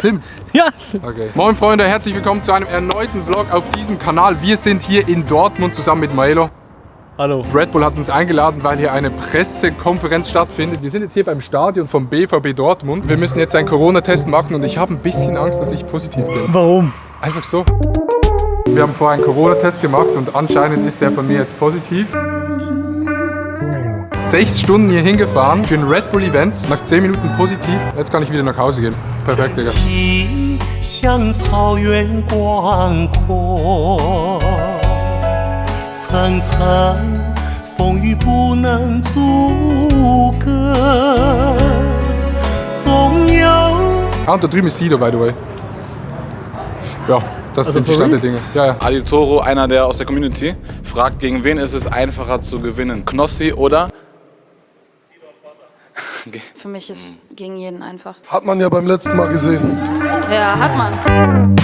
Stimmt's? Ja. Okay. Moin Freunde, herzlich willkommen zu einem erneuten Vlog auf diesem Kanal. Wir sind hier in Dortmund zusammen mit Milo. Hallo. Red Bull hat uns eingeladen, weil hier eine Pressekonferenz stattfindet. Wir sind jetzt hier beim Stadion vom BVB Dortmund. Wir müssen jetzt einen Corona-Test machen und ich habe ein bisschen Angst, dass ich positiv bin. Warum? Einfach so. Wir haben vorher einen Corona-Test gemacht und anscheinend ist der von mir jetzt positiv. 6 Stunden hier hingefahren für ein Red Bull-Event, nach 10 Minuten positiv. Jetzt kann ich wieder nach Hause gehen. Perfekt, Digga. 像草原广阔，层层风雨不能阻隔，总有。 Ah, und da drüben ist Sido, by the way. Ja, das sind die Stand der Dinge. Ja, ja. Ali Toro, einer der aus der Community, fragt, gegen wen ist es einfacher zu gewinnen? Knossi oder? Für mich ist gegen jeden einfach. Hat man ja beim letzten Mal gesehen. Ja, hat man.